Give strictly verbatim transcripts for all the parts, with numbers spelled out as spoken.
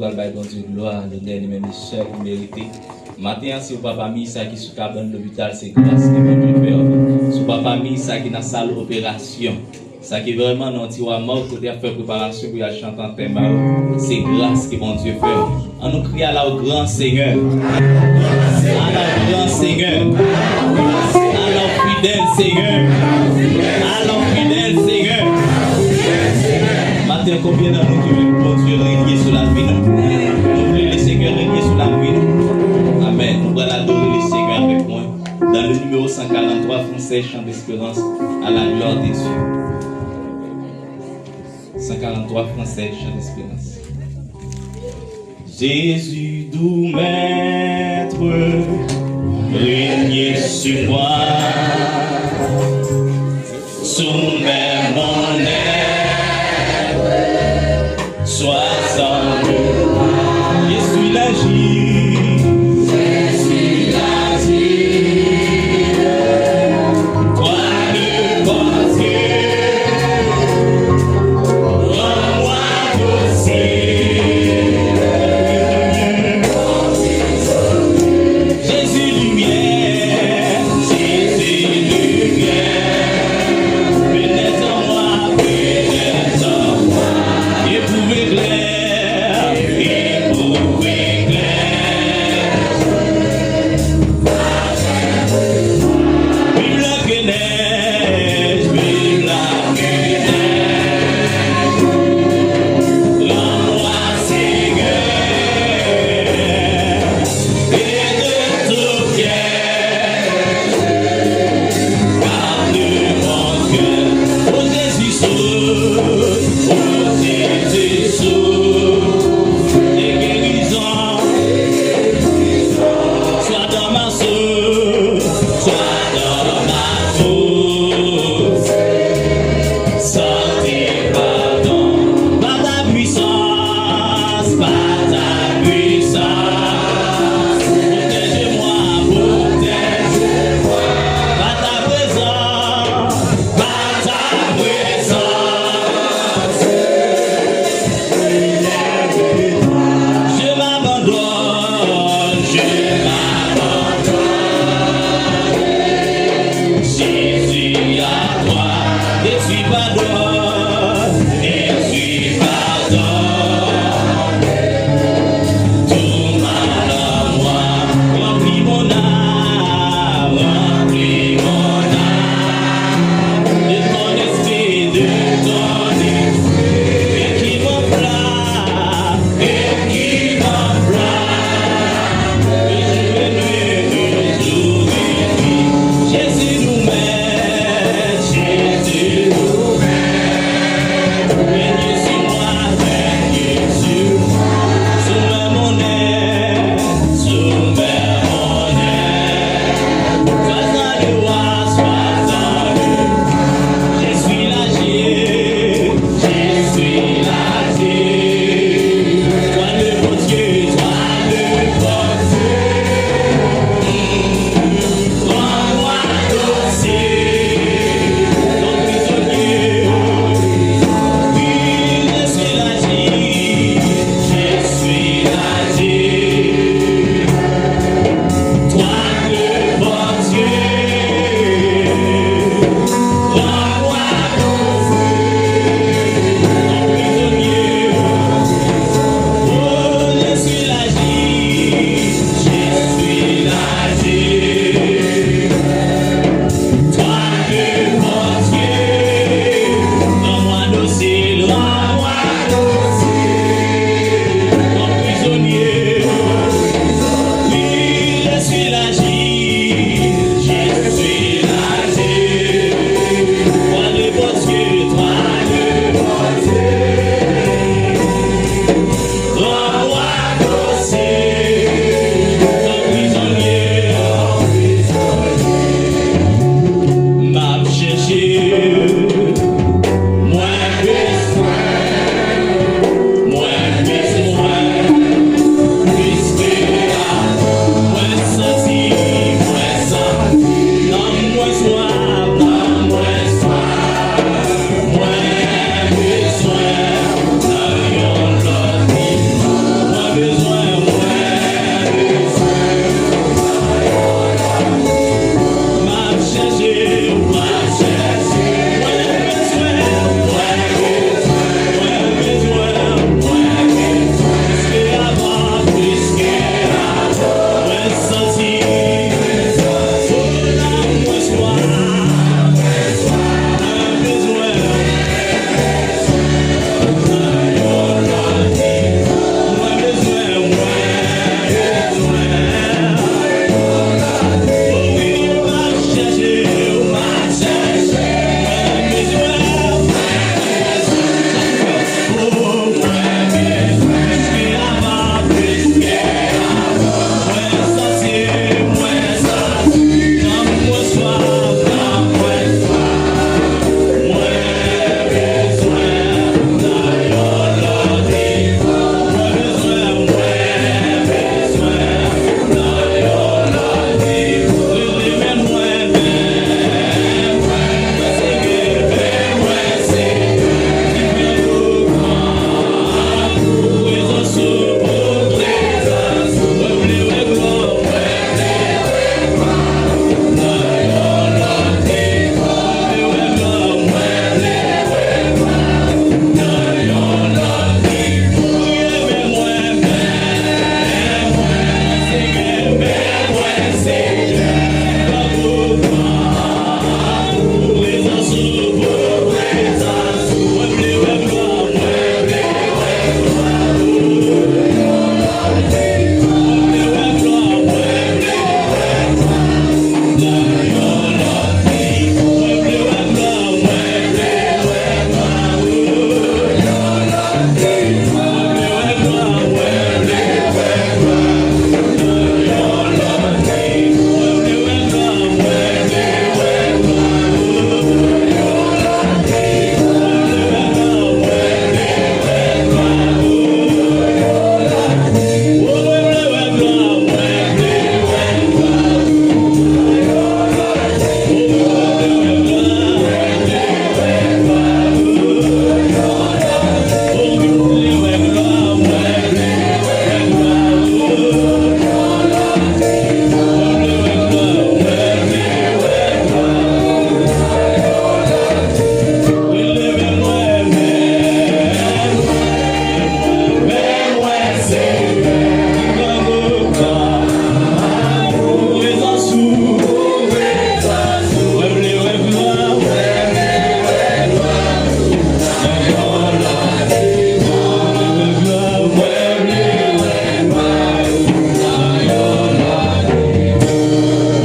Pral bay Bondye glwa, lonè li menm li sèl li merite. Maten an, si w pa pami sa ki sou kabann lopital, se gras ke Bondye fè w. Si w pa pami sa ki nan sal operasyon, sa ki vrèman nan yon tiwa mòg kote y ap fè preparasyon pou y al chante antèman yo, se gras ke Bondye fè w. An nou kriye à la au grand Seigneur. À la au grand Seigneur. À la au fidèle Seigneur. À la au fidèle Seigneur. Maten, konbyen nan nou ki vle Bondye renye sou lavi nou? Nou vle le Seigneur renye sou lavi nou? Amèn. Nou pral adore le Seigneur avèk mwen. Dans le numéro cent quarante-trois français, Chant d'espérance, à la gloire de Dieu. Cent quarante-trois français, Chant d'espérance. Jésus doux maître, règne sur moi, soumets mon être, sois en moi. Je suis l'asile, je suis l'asile, toi le bon Dieu, rends-moi possible. Jésus lumière, Jésus lumière, pénètre en moi, pénètre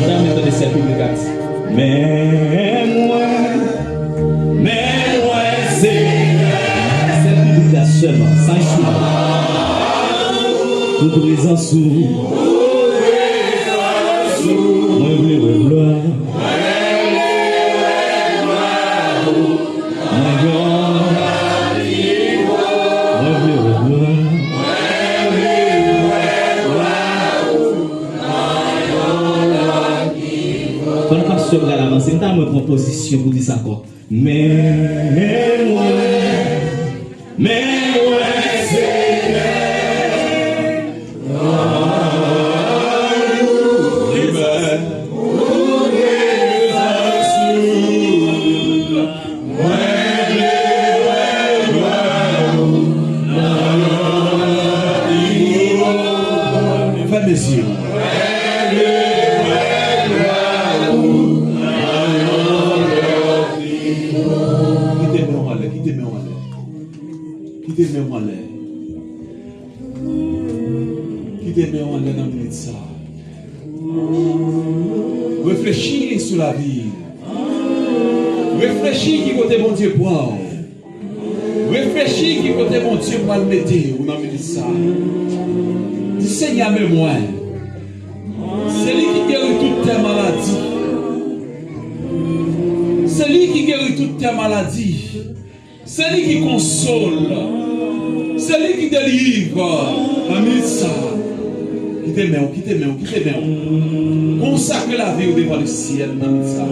Mwen tande sèl piblik la di, men mwen, men mwen, Senyè. Sèl piblik la sèlman, sa enstriman. Pou prezans ou. Mwen vle wè glwa. Mwen glwa. Mwen vle wè glwa. Pandan pastè pral avanse, m ta renmen pran pozisyon pou di sa ankò. Men mwen, men mwen, Senyè. Amen. Fèmen zye w. Kite men w anlè, kite men w anlè. Kite men w anlè. Kite men w anlè nan minit sa. Reflechi sou lavi. Reflechi ki kote Bondye pran w. Reflechi ki kote Bondye pral mete w nan minit sa. Di, Senyè, men mwen. Se li ki geri tout tè maladi. Se li ki geri tout tè maladi. Se li ki konsole. Se li ki delivre. Nan minit sa, kite men w, kite men w, kite men w. Konsakre lavi w devan lesyèl nan minit sa.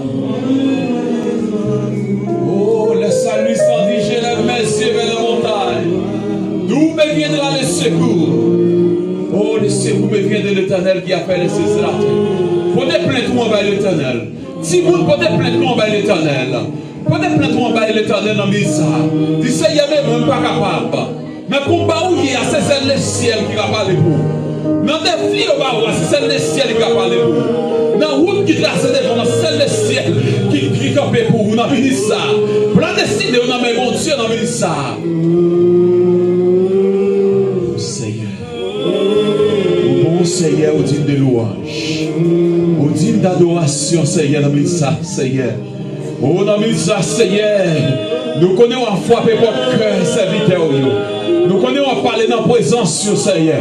Oh, le salut sans Dieu, je lève mes yeux vers les montagnes. D'où me viendra le secours? Oh, le secours me vient de l'Éternel qui a fait les cieux et la terre. Pote plent ou anba Letènèl. Timoun, pote plent nou anba Letènèl. Pote plent ou anba Letènèl nan minit sa. Di, Senyè, men mwen, m pa kapab. Men konba ou ye a, se sèl lesyèl ki ka pale pou ou. Nan defi yo ba ou a, se sèl lesyèl ki ka pale pou ou. Nan wout ki trase devan w, se sèl lesyèl ki, ki kanpe pou ou nan minit sa. Pran destine w nan men Bondye nan minit sa. Senyè. Ou bon, Senyè, ou digne de louange. Ou digne d'adoration, Senyè, nan minit sa, Senyè. O, nan minit sa, Senyè, nou konnen w ap frape pòt kè sèvitè w yo. Nou konnen w ap pale nan prezans yo, Senyè.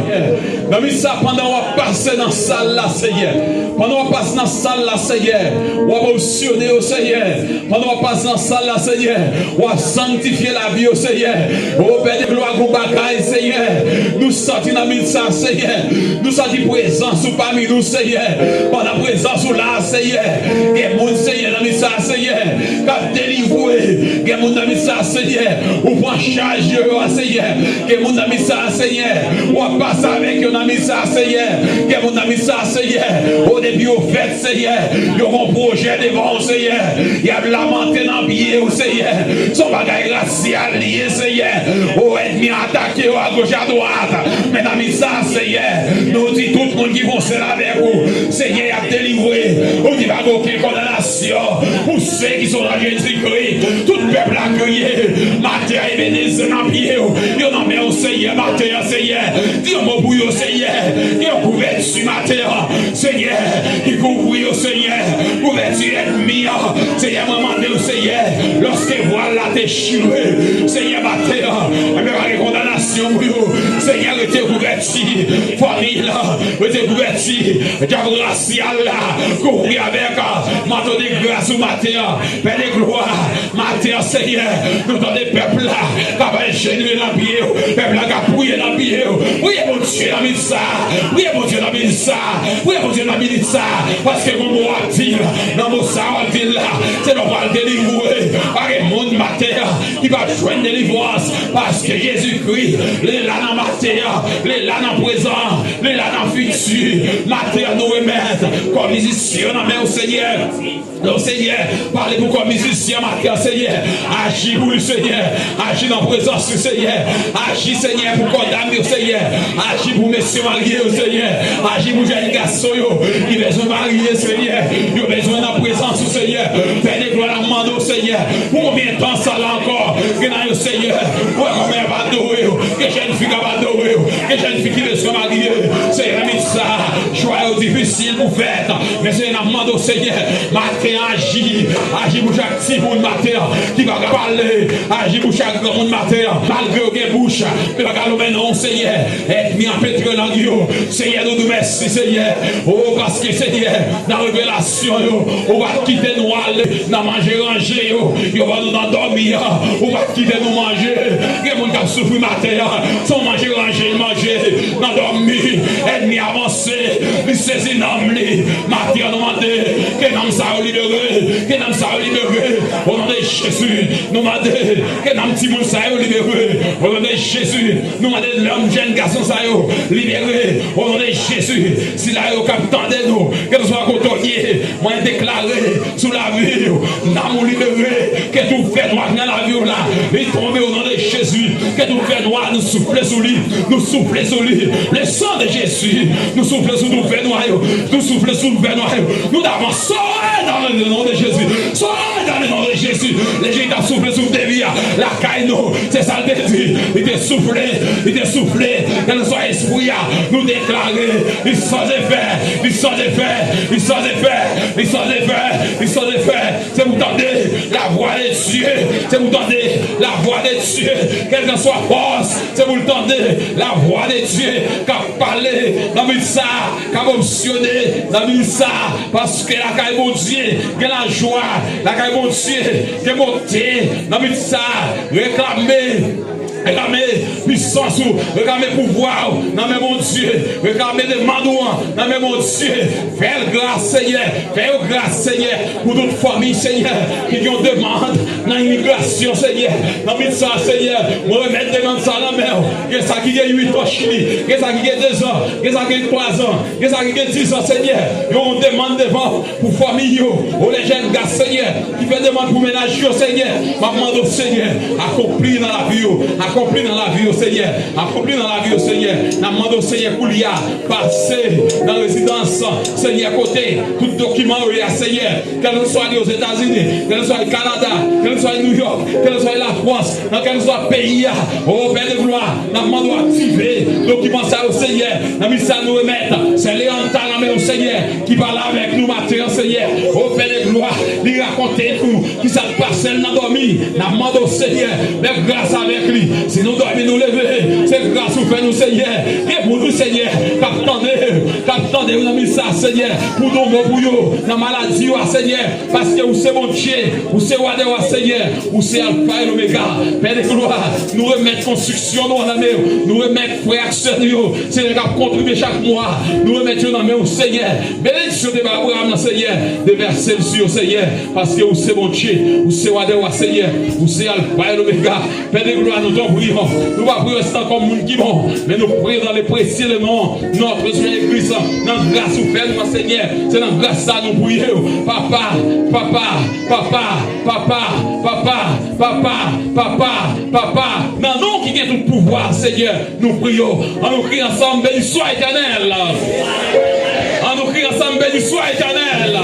Nan minit sa, pandan w ap pase nan sal la, Senyè. Pandan w ap pase nan sal la, Senyè, w ap opsyone yo, Senyè. Pandan w ap pase nan sal la, Senyè, w ap sanktifye lavi yo, Senyè. O, Pè de glwa, gon bagay, Senyè. Nou santi nan minit sa, Senyè. Nou santi prezans ou pami nou, Senyè. Pandan prezans ou la, Senyè, gen moun, Senyè, nan minit sa, Senyè, k ap delivre. Gen moun nan minit sa, Senyè, ou pran chaj yo, yo, Senyè. Gen moun nan minit sa, Senyè, w ap pase avèk yo nan minit sa, Senyè. Gen moun nan minit sa, Senyè, o, depi yo fèt, Senyè, yo gon pwojè devan w, Senyè. Y ap lamante nan pye w, Senyè. Se yon bagay rasyal li ye, Senyè. O, ènmi an atake yo agoch adwat. Men nan minit sa, Senyè, nou di tout moun ki konse avèk ou, Senyè, y ap delivre. Ou di pa gen okenn kondanasyon pou se ki sou nan Jezikri. Tout pèp la kriye. Maten an, Ebenezè nan pye w. Yo nan men w, Senyè, maten an, Senyè. Di yon mo pou yo, Senyè. Gen yon kouvèti maten an, Senyè, ki kouvri yo, Senyè. Kouvèti ènmi an, Senyè, mwen mande w, Senyè, lòske vwal la dechire, Senyè, maten an, enben, pa gen kondanasyon pou yo. Senyè, rete kouvèti fanmi la, rete kouvèti dyab rasyal la, kouvri avèk manto de gras ou maten an. Pè de glwa, maten an, Senyè, nou tande pèp la k ap ajenouye nan pye w, pèp la k ap priye nan pye w. Priye Bondye nan minit sa, priye Bondye nan minit sa, priye Bondye nan minit sa, paske gon mo w ap di l, nan mo sa w ap di l la, se lè w pral delivre. Pa gen moun maten an ki p ap jwenn delivrans, paske Jezikri, li la nan maten an, li la nan prezan, li la nan fiti. Maten an, nou remèt kò mizisyen yo nan men w, Senyè. Non, Senyè, pale pou kò mizisyen maten an, Senyè. Aji pou li, Senyè. Aji nan prezans li, Senyè. Aji, Senyè, pou kò dam yo, Senyè. Aji pou mesye marye yo, Senyè. Aji pou jèn gason yo ki bezwen marye, Senyè. Yo bezwen nan prezans ou, Senyè. Pè de glwa, n ap mande w, Senyè, pou konbyen tan sa la ankò? Gen nan yo, Senyè, ou wè kòman y ap adore yo. Gen jèn fi k ap adore yo. Gen jèn fi ki bezwen marye. Senyè, nan minit sa, chwa yo difisil pou fèt. Men, Senyè, n ap mande w, Senyè, maten an, aji, aji pou chak timoun maten an ki pa ka pale, aji pou chak granmoun maten an, malgre yo gen bouch, men pa ka lonmen non w, Senyè. Ènmi an petre lang yo. Senyè, nou di w mèsi, Senyè. O, paske, Senyè, nan revelasyon yo, ou pa t kite nou ale nan manje ranje yo. Yo ban nou nan dòmi an, ou pa t kite nou manje. Gen moun k ap soufri maten an, se yon manje ranje l manje nan dòmi. Ènmi avanse, li sezi nanm li. Maten an, nou mande ke nanm sa yo libere, ke nanm sa yo libere. O non de Jezi, nou mande ke nanm timoun sa yo libere. O non de Jezi, nou mande nanm jèn gason sa yo libere. O non de Jezi, sila yo k ap tande nou, kèlkeswa kote w ye, mwen deklare sou lavi w, nanm ou libere. Ke tout fènwa k nan lavi w la, li tonbe o non de Jezi. Ke tout fènwa, nou soufle sou li, nou soufle sou li. Le sang de Jésus, nou soufle sou tout fènwa yo, nou soufle sou tout fènwa yo. Nou ta pran sòy nan le nom de Jésus. Sòy nan le nom de Jésus. Lejè t ap soufle sou Devi a lakay nou. Se sa l te di. Li te soufle, li te soufle. Kèlkeswa espri a, nou deklare li san efè, li san efè, li san efè, li san efè, li san efè. Se pou tande la voix de Dieu. Se pou tande la voix de Dieu. Kèlkeswa fòs, se pou l tande la voix de Dieu k ap pale nan minit sa, k ap opsyone nan minit sa. Paske lakay Bondye gen lajwa, lakay Bondye gen bonte nan minit sa. Reklame, reklame pwisans ou, reklame pouvwa ou nan men Bondye, reklame demann ou an nan men Bondye. Fè l gras, Senyè. Fè yo gras, Senyè, pou tout fanmi, Senyè, ki gen yon demann nan imigrasyon, Senyè. Nan minit sa, Senyè, mwen remèt demann sa nan men w. Gen sa ki gen uit an, Chili. Gen sa ki gen dezan. Gen sa ki gen twazan. Gen sa ki gen dizan, Senyè. Yo yon demann devan w pou fanmi yo. O, lè jèn gas, Senyè, ki fè demann pou mennaj yo, Senyè, m ap mande w, Senyè, akonpli nan lavi yo. Akonpli nan lavi yo, Senyè. Akonpli nan lavi yo, Senyè. N ap mande w, Senyè, koulye a, pase nan rezidans, Senyè, kote tout dokiman yo ye a, Senyè. Kèlkeswa li Ozetazini, kèlkeswa li Kanada, kèlkeswa li Nouyòk, kèlkeswa li Lafrans, nan kèlkeswa peyi a. O Pè de glwa, n ap mande w aktive dokiman sa yo, Senyè. Nan minit sa nou remèt sè Leanta nan men w, Senyè, ki pale avèk nou maten an, Senyè. O Pè de glwa, li rakonte nou kisa k pase l nan dòmi. N ap mande w, Senyè, fè gras avèk li. Si nou dòmi, nou leve, se gras ou fè nou, Senyè. Gen moun, wi, Senyè, k ap tande, k ap tande w nan minit sa, Senyè, pou w di yon mo pou yo nan maladi yo a, Senyè. Paske ou se Bondye, ou se Wa dè wa, Senyè, ou se Alfa e Lomega. Pè de glwa, nou remèt konstriksyon nou an nan men w. Nou remèt frè ak sè nou yo, Senyè, k ap kontribye chak mwa. Nou remèt yo nan men w, Senyè. Benediksyon te bay Abraram nan, Senyè, devèse l sou yo, Senyè, paske ou se Bondye, ou se Wa dè wa, Senyè, ou se Alfa e Lomega. Pè de glwa, nou te priye, nou pa priye sèlman kòm moun ki bon, men nou priye dans le précieux nom notre Seigneur Jésus-Christ, nan gras ou fè nou an, Senyè. Se nan gras sa nou priye w. Papa, papa, papa, papa, papa, papa, papa, papa, nan non ki gen tout pouvwa, Senyè, nou priye w. An nou kriye ansanm, béni soit Éternel. An nou kriye ansanm, béni soit Éternel.